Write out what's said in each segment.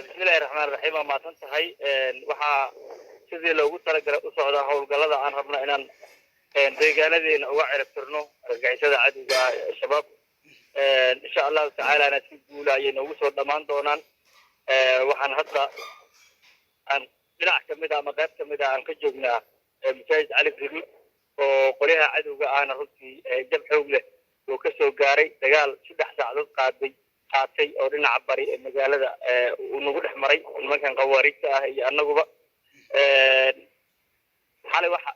Bismillahi raxmaan raxiim. Waa mahadsan tahay. Waxaa sidii loogu talagalay u socdaa howlgallada aan rabno inaan deegaanadeena uga ciribtirno argagixisada cadowga ah ee Shabaab. Insha Allahu tacaalana si guula ayay noogu soo dhammaan doonaan. Waxaan hadda aan dhinac kamid a ama qayb kamid a aan ka joognaa masaajid Cali Gaduud, oo qolyaha cadowga ahna runtii jab xoog leh uu kasoo gaaray dagaal 3 saacadood qaatay oo dhinaca bari ee magaalada uu nagu dhex maray nimankan khawaariijta ah iyo annaguba. Xalay waxa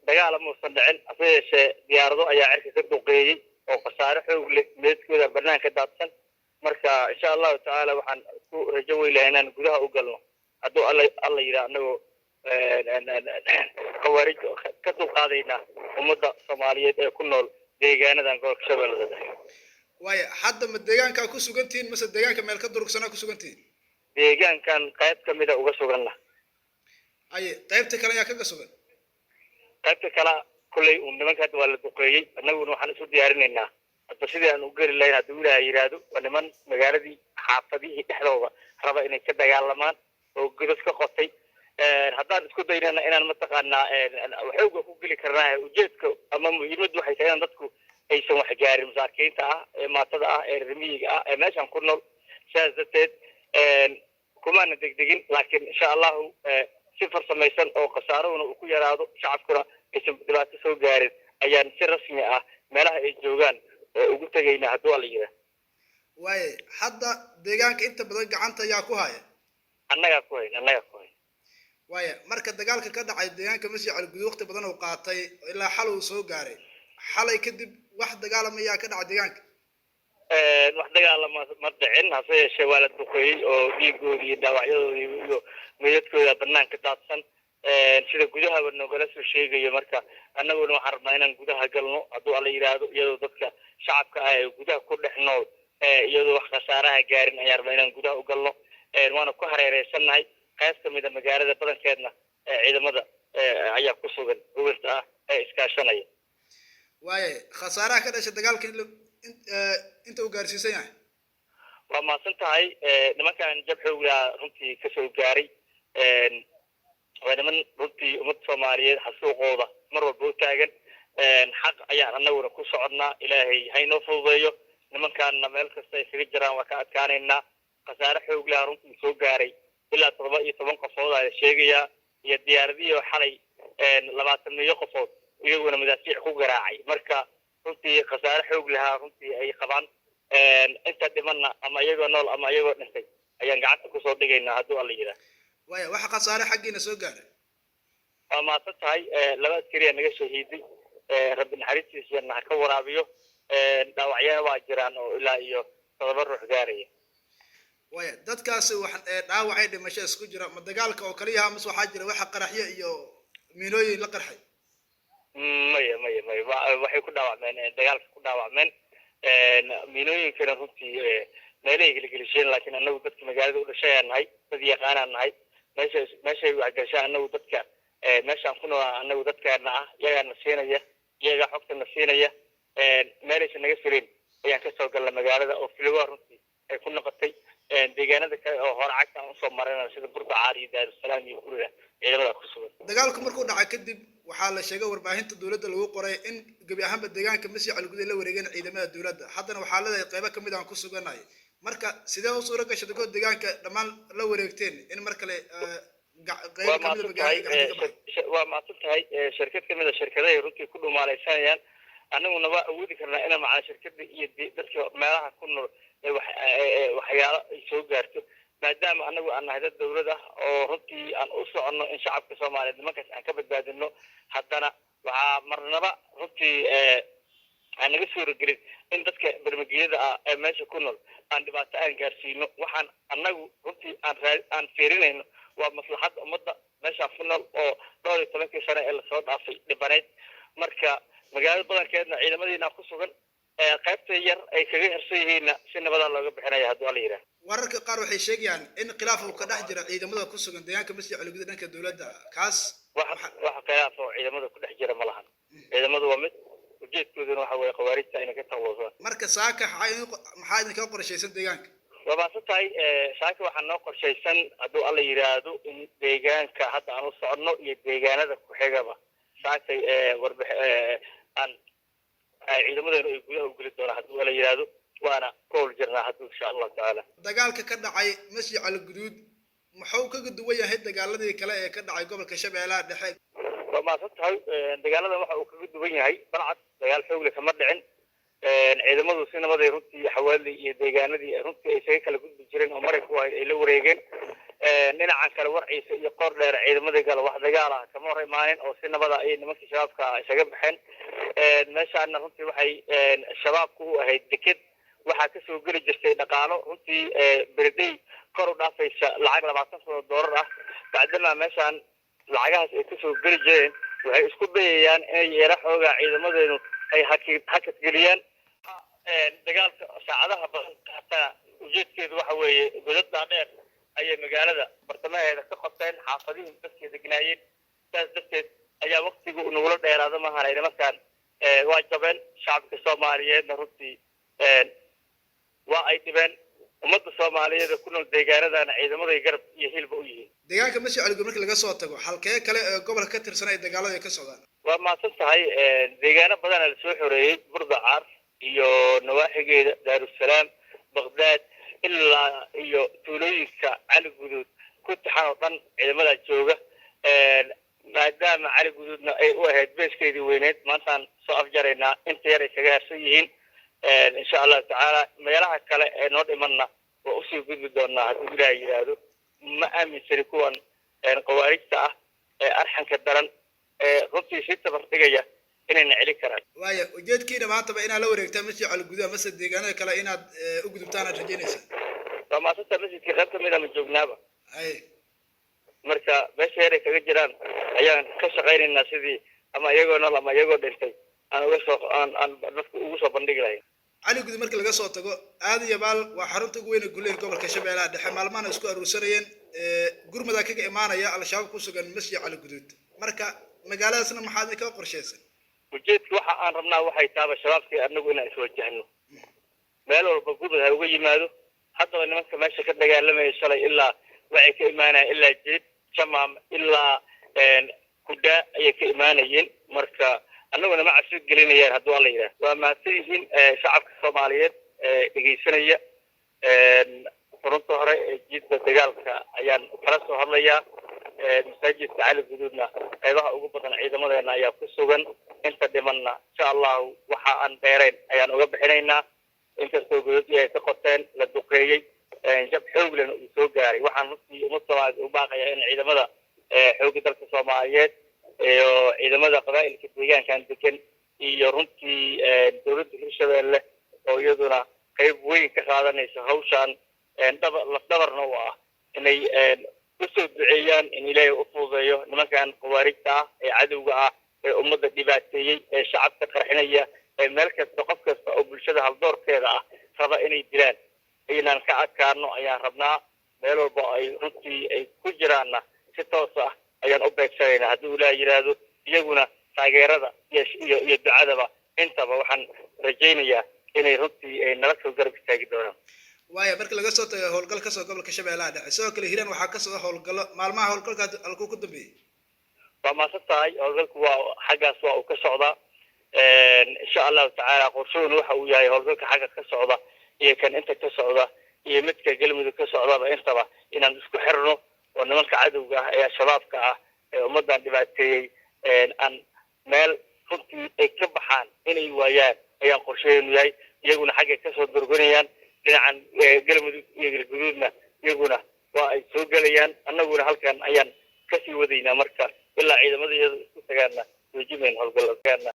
dagaala muusan dhicin, hase yeeshee diyaarado ayaa cirka ka duqeeyey oo khasaare xoog leh, meedkooda banaanka daadsan. Marka insha Allahu tacaala waxaan ku rajo weylahay inaan gudaha u galno, hadduu Alla yidhaah, annagoo khawaarij ka dulqaadayna ummadda Soomaaliyeed ee ku nool deegaanadan gobolka Shabeellada Dhexe. Waaya, hadda ma deegaankaa ku sugan tihiin mase deegaanka meel ka durugsanaa ku sugan tihiin? Deegaankan qayb kamida uga suganna. Aye, qaybta kale ayaa kaga sugan? Qaybta kale kolley uun nimanka hadda waa la duqeeyey, annaguna waxaan isu diyaarinaynaa hadba sidii aan u geli lahayn, hadduu Ilaaha yidhaahdo. Waa niman magaaladii xaafadihii dhexdooda raba inay ka dagaalamaan oo godad ka qotay. Haddaan isku daynana inaan mataqaanaa xooga ku geli karnaa, ujeedka ama muhiimaddu waxay tahay inaan dadku aysan wax gaarin, masaakiinta ah ee maatada ah ee reer miyiga ah ee meeshan ku nool. Sidaas darteed kumaana degdegin, laakiin insha Allahu si farsamaysan oo khasaaruhuna uu ku yaraado, shacabkuna aysan dhibaato soo gaarin, ayaan si rasmi ah meelaha ay joogaan ugu tegayna, hadduu Alla yidhaah. Waaye, hadda deegaanka inta badan gacanta ayaa ku haya? Annagaa ku hayn, annagaa ku hayn. Waaya, marka dagaalka ka dhacay deegaanka Masjid Caliguduud waqti badan uu qaatay, ilaa xal uu soo gaaray. Xalay kadib wax dagaalama ayaa ka dhacay deegaanka? Wax dagaalama ma dhicin, hase yeeshee waa la duqeeyey oo dhiigoodii iyo dhaawacyadoodii iyo meydadkooda banaanka daadsan, sida gudahaba noogala soo sheegayo. Marka annaguna waxaan rabnaa inaan gudaha galno, hadduu Alla yidhaahdo, iyadoo dadka shacabka ah ee gudaha ku dhex nool iyadoo wax khasaaraha gaarin ayaan rabnaa inaan gudaha u galno. Waana ku hareereysannahay qayb kamida magaalada, badankeedna ciidamada ayaa ku sugan hubinta ah ee iskaashanaya. Waaya, khasaaraha ka dhashay dagaalka inta uu gaarsiisan yahay? Waa mahadsan tahay. Nimankan jab xoogaa runtii kasoo gaaray. Waa niman runtii ummadda Soomaaliyeed xasuuqooda mar walba u taagan. Xaq ayaan annaguna ku soconnaa, Ilaahay haynoo fududeeyo. Nimankaanna meel kasta ay kaga jiraan waa ka adkaanaynaa. Khasaare xoog laha runtii soo gaaray, ilaa 17 qofood aa la sheegayaa, iyo diyaaradihii oo xalay 20-meeyo qofood iyaguna madaafiic ku garaacay. Marka runtii khasaare xoog lahaa runtii ay qabaan. Inta dhimanna ama iyagoo nool ama iyagoo dhintay ayaan gacanta kusoo dhigaynaa, hadduu Alla yidhaah. Waaya, waxa khasaare xaggiina soo gaaray? Waa mahadsan tahay. Laba askariyaa naga shahiiday, Rabbi naxariistiisa ha ka waraabiyo. Dhaawacyana waa jiraan oo ilaa iyo 7 ruux gaaraya. Waaya, dadkaasi wax dhaawacay dhimasho isku jira ma dagaalka oo kaliyaha mase waxaa jira waxa qaraxyo iyo miinooyin la qarxay? Maya, maya, maya, waxay ku dhaawacmeen dagaalka ku dhaawacmeen. Miinooyinkana runtii meelahay gelgelisheen, laakiin annagu dadka magaalada u dhashay nahay, dad yaqaanaan nahay. Meesha meeshay waxgashaan annagu dadka meeshaan ku noolaa annagu dadkeena ah, iyagaana siinaya, iyagaa xogtana siinaya. Meelaysan naga filayn ayaan kasoo galnay magaalada oo filowa runtii ay ku noqotay. Deegaanada kale oo hore cagta aan usoo marayna, sida Burbacaar iyo Daarusalaam iyo guriga ciidamada ku sugan. Dagaalku markuu dhacay kadib waxaa la sheegay, warbaahinta dowladda lagu qoray, in gebi ahaanba deegaanka Masjid Caliguud ay la wareegeen ciidamada dowladda. Haddana waxaa leedahay qaybo kamid aan ku suganahay. Marka sidee u suura gashay dagoo deegaanka dhammaan la wareegteen in mar kale qaybo Waa kamida mahadsan tahay. magaalada gacanta ka baxay? Waa mahadsan tahay. Shirkad kamid a shirkadahay runtii ku dhumaalaysanayaan, annaguna waa awoodi karnaa inaan macnaa shirkada iyo dadka meelaha ku nool ee waxyaalo ay soo gaarto, maadaama annagu aan nahay dad dawlad ah oo runtii aan u soconno in shacabka Soomaaliyeed nimankaas aan ka badbaadino. Haddana waxaa marnaba runtii aan naga suuragelin in dadka bermagiyada ah ee meesha ku nool aan dhibaato aan gaarsiino. Waxaan annagu runtii aan aan fiirinayno waa maslaxadda ummadda meeshaan ku nool oo dhowr iyo tobankii sano ee lasoo dhaafay dhibanayd. Marka magaalada badankeedna ciidamadiina ku sugan, qaybta yar ay kaga hersan yihiinna si nabadaa looga bixinaya, hadduu Alla yidhaah. Wararka qaar waxay sheegayaan in khilaaf uu ka dhex jira ciidamada ku sugan deegaanka Masjid Caliguud dhanka dowladda kaas. Wax khilaaf oo ciidamada ku dhex jira ma lahan. Ciidamadu waa mid, ujeedkooduna waxa weeye khawaarijta inay ka takhalusaan. Marka saaka maxaa idinkaga qorshaysan deegaanka? Waa maasan tahay. Saaka waxaa noo qorshaysan, hadduu Alla yidhaahdo, in deegaanka hadda aan u soconno iyo deegaanada ku xigaba saakay warb aan ciidamadeenu ay gudaha u geli doonaan, hadduu Alla yidhaahdo, waana ku howl jirnaa hadduu, insha Allahu tacaala. Dagaalka ka dhacay Masjid Caliguduud muxuu kaga duwan yahay dagaaladii kale ee ka dhacay gobolka Shabeellaha Dhexe? Waa mahadsan tahay. Dagaaladan waxa uu kaga duwan yahay, Balcad dagaal xoogle kama dhicin. Ciidamadu si nabaday runtii Xawaali iyo deegaanadii runtii ay isaga kala gudbi jireen oo maray ku ahayd ay la wareegeen. Dhinacan kale, Warciisa iyo Qoor Dheer, ciidamadii gala wax dagaal ah kama hor imaanin oo si nabada ayay nimankii Shabaabka isaga baxeen. Meeshaana runtii waxay Shabaabku u ahayd deked, waxaa kasoo geli jirtay dhaqaalo runtii berdey kor u dhaafaysa lacag $20,000 ah. Bacdama meeshaan lacagahaas ay kasoo geli jireen, waxay isku dayayaan inay yeera xoogaa ciidamadeenu ay hakad geliyaan dagaalka saacadaha badan qaatana. Ujeedkeedu waxa weeye, godad dhaadheer ayay magaalada bartamaheeda ka qabteen, xaafadihii dadkay degnaayeen. Saas darteed ayaa waktigu nagula dheeraada mahanay. Nimankan waa jabeen, shacabka Soomaaliyeedna runtii waa ay dhibeen. Ummadda Soomaaliyeed ee ku nool deegaanadana ciidamaday garab iyo hilba u yihiin. Deegaanka Masjid Caliguud markii laga soo tago, halkee kale ee gobolka ka tirsan ay dagaalada ka socdaan? Waa mahadsan tahay. Deegaano badana lasoo xoreeyey, Burdacaar iyo nawaaxigeeda, Daarusalaam, Baqdaad, ilaa iyo tuulooyinka Cali Guduud ku taxan oo dhan ciidamadaa jooga. Maadaama Cali Guduudna ay u ahayd beeskeedii weyneed, maantaan soo afjaraynaa inta yar ay kaga harsan yihiin, insha Allahu tacaala. Meelaha kale ee noo dhimanna waa usii gudbi doonaa, hadduu Ilaah yidhaahdo. Ma aaminsani kuwan khawaarijta ah ee arxanka daran ee runtii sii tabar dhigaya inayna celin karaan. Waaya, ujeedkiina maantaba inaad la wareegtaan Masjid Caliguduud amase deegaanada kale inaad u gudubtaan aad rajeynaysaa? Waa maasanta. Masjidka qayb kamid a ma joognaaba. Hay. Marka meesha yaray kaga jiraan ayaan ka shaqaynaynaa, sidii ama iyagoo nool ama iyagoo dhintay aan uga soo aan aan dadka ugu soo bandhigi lahayn. Cali Guduud markii laga soo tago, Aadi Yabaal waa xarunta ugu weyn ee guleyn gobolka Shabeellaha Dhexe. Maalmahana isku aruursanayeen gurmadaa kaga imaanaya Al-Shabaab ku sugan Masjid Cali Guduud. Marka magaaladaasna maxaad kaga qorshaysan? Ujeedka waxa aan rabnaa waxay taaba Shabaabkii annagu inaan iswajahno, meel walba gurmad ha uga yimaado. Haddaba nimanka meesha ka dagaalamaya shalay ilaa waxay ka imaanayaan ilaa Jeed Jamaam ilaa Kudhaa ayay ka imaanayeen. Marka annaguna ma cabsi gelinayaan, hadduu Alla yidhaah. Waa mahadsan yihiin shacabka Soomaaliyeed ee dhegeysanaya. Furunta hore ee jiidda dagaalka ayaan kala soo hadlayaa. Masaajidka Cali Guduudna qaybaha ugu badan ciidamadeena ayaa ku sugan. Inta dhimanna, insha Allahu, waxa aan dheerayn ayaan uga bixinaynaa. Inkastoo godadii ay ka qoteen la duqeeyey, jab xooglena uu soo gaaray, waxaan runtii ummad Soomaaliyeed u baaqayaa in ciidamada xoogga dalka Soomaaliyeed iyo ciidamada qabaa'ilka deegaankan degan iyo runtii dowladda Hirshabeelle oo iyaduna qayb weyn ka qaadanaysa hawshan, dhaba lafdhabarna u ah, inay usoo duceeyaan in Ilaahay u fududeeyo nimankan khawaarijta ah ee cadowga ah ee ummadda dhibaateeyey, ee shacabka qarxinaya, ee meel kasta qof kasta oo bulshada haldoorkeeda ah raba inay dilaan. Inaan ka adkaano ayaan rabnaa. Meel walba ay runtii ay ku jiraanna si toos ah ayaan u beegsanaynaa, haddii Ilaah yidhaahdo. Iyaguna taageerada iyo ducadaba intaba waxaan rajaynayaa inay runtii ay nala soo garab istaagi doonaan. Waaya, marka laga soo tago howlgal kasoo gobolka Shabeellaha Dhexe, sidoo kale Hiiraan waxaa ka socda howlgallo. Maalmaha howlgalka halkuu ku dambeeyey? Waa mahadsan tahay. Howlgalku waa xaggaas waa uu ka socdaa, insha Allahu tacaala. Qorshuhuna waxa uu yahay howlgalka xagga ka socda iyo kan inta ka socda iyo midka Galmudug ka socdaba intaba inaan isku xirno oo nimanka cadowga ah ee Al-Shabaabka ah ee ummaddan dhibaateeyey aan meel runtii ay ka baxaan inay waayaan ayaan qorshaheenu yahay. Iyaguna xaggay kasoo durgunayaan dhinacan Galmudug iyo Galguduudna, iyaguna waa ay soo gelayaan, annaguna halkan ayaan kasii wadaynaa. Marka ilaa ciidamada iyada isku tagaana joojimayn howlgallada.